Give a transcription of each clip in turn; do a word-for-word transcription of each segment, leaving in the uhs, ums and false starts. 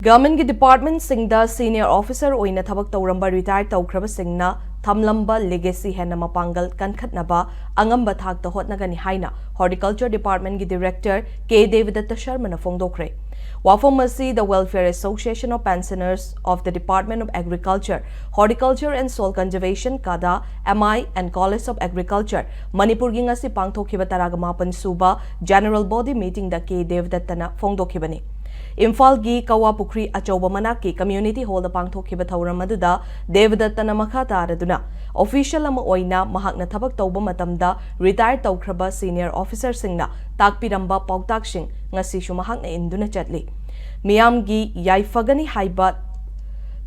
ꯒꯚꯔꯟꯃꯦꯟꯠꯀꯤ ꯗꯤꯄꯥꯔꯠꯃꯦꯟꯠꯁꯤꯡꯗ senior officer ꯑꯣꯏꯅ ꯊꯕꯛ ꯇꯧꯔꯝꯕ ꯔꯤꯇꯥꯌꯔ ꯇꯧꯈ꯭ꯔꯕꯁꯤꯡꯅ ꯊꯝꯂꯝꯕ ꯂꯤꯒꯦꯁꯤ ꯍꯦꯟꯅ ꯃꯄꯥꯡꯒꯜ ꯀꯟꯈꯠꯅꯕ ꯑꯉꯝꯕ ꯊꯥꯛꯇ ꯍꯣꯠꯅꯒꯅꯤ ꯍꯥꯏꯅ ꯍꯣꯔꯇꯤꯀꯜꯆꯔ ꯗꯤꯄꯥꯔꯠꯃꯦꯟꯠꯀꯤ ꯗꯤꯔꯦꯛꯇꯔ ꯀꯦ ꯗꯦꯕꯗꯠꯇ ꯁꯔꯃꯅ ꯐꯣꯡꯗꯣꯛꯈ꯭ꯔꯦ꯫ ꯋꯥꯐꯝ ꯑꯁꯤ The Welfare Association of Pensioners of the Department of Agriculture, Horticulture and Soil Conservation, CADA, M I and College of Agriculture, ꯃꯅꯤꯄꯨꯔꯒꯤ ꯉꯁꯤ ꯄꯥꯡꯊꯣꯛꯈꯤꯕ ꯇꯔꯥꯒ ꯃꯥꯄꯟ ꯁꯨꯕ ꯖꯦꯅꯔꯦꯜ ꯕꯣꯗꯤ ꯃꯤꯇꯤꯡꯗ ꯀꯦ ꯗꯦꯕꯗꯠꯇꯅ ꯐꯣꯡꯗꯣꯛꯈꯤꯕꯅꯤ꯫ ꯏꯝꯐꯥꯜꯒꯤ ꯀꯋꯥ ꯄꯨꯈ꯭ꯔꯤ ꯑꯆꯧꯕ ꯃꯅꯥꯛꯀꯤ ꯀꯝꯃ꯭ꯌꯨꯅꯤꯇꯤ ꯍꯣꯜꯗ ꯄꯥꯡꯊꯣꯛꯈꯤꯕ ꯊꯧꯔꯝ ꯑꯗꯨꯗ ꯗꯦꯕꯗꯠꯇꯅ ꯃꯈꯥ ꯇꯥꯔꯗꯨꯅ ꯑꯣꯐꯤꯁꯤꯌꯦꯜ ꯑꯃ ꯑꯣꯏꯅ ꯃꯍꯥꯛꯅ ꯊꯕꯛ ꯇꯧꯕ ꯃꯇꯝꯗ ꯔꯤꯇꯥꯌꯔ ꯇꯧꯈ꯭ꯔꯕ ꯁꯤꯅꯤꯌꯔ ꯑꯣꯐꯤꯁꯥꯔꯁꯤꯡꯅ ꯇꯥꯛꯄꯤꯔꯝꯕ ꯄꯥꯎꯇꯥꯛꯁꯤꯡ ꯉꯁꯤꯁꯨ ꯃꯍꯥꯛꯅ ꯏꯟꯗꯨꯅ ꯆꯠꯂꯤ꯫ ꯃꯤꯌꯥꯝꯒꯤ ꯌꯥꯏꯐꯒꯅꯤ ꯍꯥꯏꯕ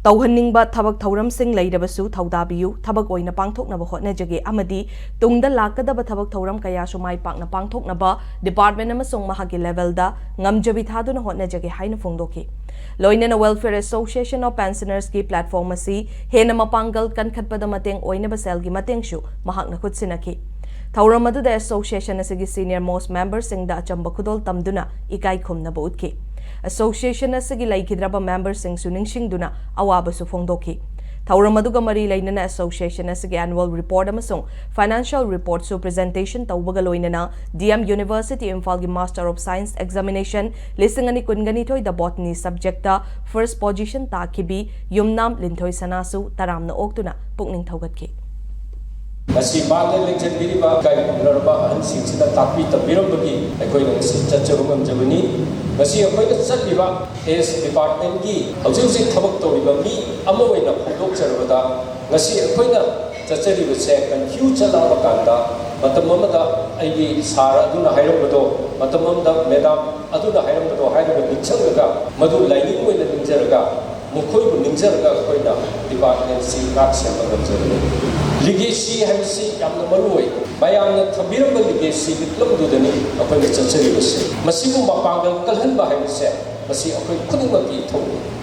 ꯇꯧꯍꯟꯅꯤꯡꯕ ꯊꯕꯛ ꯊꯧꯔꯝꯁꯤꯡ ꯂꯩꯔꯕꯁꯨ ꯊꯧꯗꯥꯕꯤꯌꯨ, ꯊꯕꯛ ꯑꯣꯏꯅ ꯄꯥꯡꯊꯣꯛꯅꯕ ꯍꯣꯠꯅꯖꯒꯦ ꯑꯃꯗꯤ ꯇꯨꯡꯗ ꯂꯥꯛꯀꯗꯕ ꯊꯕꯛ ꯊꯧꯔꯝ ꯀꯌꯥꯁꯨ ꯃꯥꯏ ꯄꯥꯛꯅ ꯄꯥꯡꯊꯣꯛꯅꯕ ꯗꯤꯄꯥꯔꯠꯃꯦꯟꯠ ꯑꯃꯁꯨꯡ ꯃꯍꯥꯛꯀꯤ ꯂꯦꯚꯦꯜꯗ ꯉꯝꯖꯕꯤ ꯊꯥꯗꯨꯅ ꯍꯣꯠꯅꯖꯒꯦ ꯍꯥꯏꯅ ꯐꯣꯡꯗꯣꯛꯈꯤ꯫ ꯂꯣꯏꯅꯅ Welfare Association of Pensioners ꯀꯤ ꯄ꯭ꯂꯦꯠꯐꯣꯔꯝ ꯑꯁꯤ ꯍꯦꯟꯅ ꯃꯄꯥꯡꯒꯜ ꯀꯟꯈꯠꯄꯗ ꯃꯇꯦꯡ ꯑꯣꯏꯅꯕ ꯁꯦꯜꯒꯤ ꯃꯇꯦꯡꯁꯨ ꯃꯍꯥꯛꯅ ꯈꯨꯠꯁꯤꯟꯅꯈꯤ꯫ ꯊꯧꯔꯝ ꯑꯗꯨꯗ ꯑꯦꯁꯣꯁꯤꯌꯦꯁꯟ ꯑꯁꯤꯒꯤ ꯁꯤꯅꯤꯌꯔ ꯃꯣꯁꯠ ꯃꯦꯝꯕꯔꯁꯤꯡꯗ ꯑꯆꯝꯕ ꯈꯨꯗꯣꯜ ꯇꯝꯗꯨꯅ ꯏꯀꯥꯏ ꯈꯨꯝꯅꯕ ꯎꯠꯈꯤ꯫ ꯑꯦꯁꯣꯁꯤꯌꯦꯁꯟ ꯑꯁꯤꯒꯤ ꯂꯩꯈꯤꯗ꯭ꯔꯕ ꯃꯦꯝꯕꯔꯁꯤꯡꯁꯨ ꯅꯤꯡꯁꯤꯡꯗꯨꯅ ꯑꯋꯥꯕꯁꯨ ꯐꯣꯡꯗꯣꯛꯈꯤ꯫ ꯊꯧꯔꯝ ꯑꯗꯨꯒ ꯃꯔꯤ ꯂꯩꯅꯅ ꯑꯦꯁꯣꯁꯤꯌꯦꯁꯟ ꯑꯁꯤꯒꯤ ꯑꯦꯅꯨꯋꯦꯜ ꯔꯤꯄꯣꯔꯠ ꯑꯃꯁꯨꯡ ꯐꯥꯏꯅꯥꯟꯁꯤꯌꯦꯜ ꯔꯤꯄꯣꯔꯠꯁꯨ ꯄ꯭ꯔꯖꯦꯟꯇꯦꯁꯟ ꯇꯧꯕꯒ ꯂꯣꯏꯅꯅ ꯗꯤ ꯑꯦꯝ ꯌꯨꯅꯤꯚꯔꯁꯤꯇꯤ ꯏꯝꯐꯥꯜꯒꯤ ꯃꯥꯁꯇꯔ ꯑꯣꯐ ꯁꯥꯏꯟꯁ ꯑꯦꯛꯖꯥꯃꯤꯅꯦꯁꯟ ꯂꯤꯁꯤꯡ ꯑꯅꯤ ꯀꯨꯟꯒ ꯅꯤꯊꯣꯏꯗ ꯕꯣꯇꯅꯤ ꯁꯕꯖꯦꯛꯇ ꯐꯥꯔꯁ ꯄꯣꯖꯤꯁꯟ ꯇꯥꯈꯤꯕꯤ ꯌꯨꯝꯅꯥꯝ ꯂꯤꯟꯊꯣꯏ ꯁꯅꯥꯁꯨ ꯇꯔꯥꯝꯅ ꯑꯣꯛꯇꯨꯅ ꯄꯨꯛꯅꯤꯡ ꯊꯧꯒꯠꯈꯤ꯫ ꯉꯁꯤ ꯃꯥꯡꯗ ꯂꯦꯡꯖꯟꯕꯤꯔꯤꯕ ꯏꯀꯥꯏ ꯈꯨꯝꯅꯔꯕ ꯑꯍꯟꯁꯤꯡꯁꯤꯅ ꯇꯥꯛꯄꯤ ꯇꯝꯕꯤꯔꯝꯕꯒꯤ ꯑꯩꯈꯣꯏꯅ ꯉꯁꯤ ꯆꯠꯆꯕ ꯉꯝꯖꯕꯅꯤ꯫ ꯉꯁꯤ ꯑꯩꯈꯣꯏꯅ ꯆꯠꯂꯤꯕ ꯍꯦꯜꯊ ꯗꯤꯄꯥꯔꯠꯃꯦꯟꯒꯤ ꯍꯧꯖꯤꯛ ꯍꯧꯖꯤꯛ ꯊꯕꯛ ꯇꯧꯔꯤꯕ ꯃꯤ ꯑꯃ ꯑꯣꯏꯅ ꯐꯣꯡꯗꯣꯛꯆꯔꯕꯗ, ꯉꯁꯤ ꯑꯩꯈꯣꯏꯅ ꯆꯠꯆꯔꯤꯕꯁꯦ ꯀꯟꯐ꯭ꯌꯨꯖ ꯆꯠꯂꯛꯑꯕ ꯀꯥꯟꯗ, ꯃꯇꯝ ꯑꯃꯗ ꯑꯩꯒꯤ ꯁꯥꯔ ꯑꯗꯨꯅ ꯍꯥꯏꯔꯝꯕꯗꯣ, ꯃꯇꯝ ꯑꯃꯗ ꯃꯦꯗꯥꯝ ꯑꯗꯨꯅ ꯍꯥꯏꯔꯝꯕꯗꯣ ꯍꯥꯏꯔꯒ ꯅꯤꯡꯁꯤꯡꯂꯒ, ꯃꯗꯨ ꯂꯥꯏꯅꯤꯡ ꯑꯣꯏꯅ ꯅꯤꯡꯖꯔꯒ, ꯃꯈꯣꯏꯕꯨ ꯅꯤꯡꯖꯔꯒ ꯑꯩꯈꯣꯏꯅ ꯗꯤꯄꯥꯔꯠꯃꯦꯟꯁꯤ ꯉꯥꯛ ꯁꯦꯟꯕ ꯉꯝꯖꯕꯅꯤ꯫ ꯂꯤꯒꯦꯁꯤ ꯍꯥꯏꯕꯁꯤ ꯌꯥꯝꯅ ꯃꯔꯨ ꯑꯣꯏ꯫ ꯃꯌꯥꯝꯅ ꯊꯝꯕꯤꯔꯝꯕ ꯂꯤꯒꯦꯁꯤ ꯃꯤꯠꯂꯝꯗꯨꯗꯅꯤ ꯑꯩꯈꯣꯏꯅ ꯆꯠꯆꯔꯤꯕꯁꯤ꯫ ꯃꯁꯤꯕꯨ ꯃꯄꯥꯡꯒꯜ ꯀꯜꯍꯟꯕ ꯍꯥꯏꯕꯁꯦ, ꯃꯁꯤ ꯑꯩꯈꯣꯏ ꯈꯨꯗꯤꯡꯃꯛꯀꯤ ꯏꯊꯧꯅꯤ꯫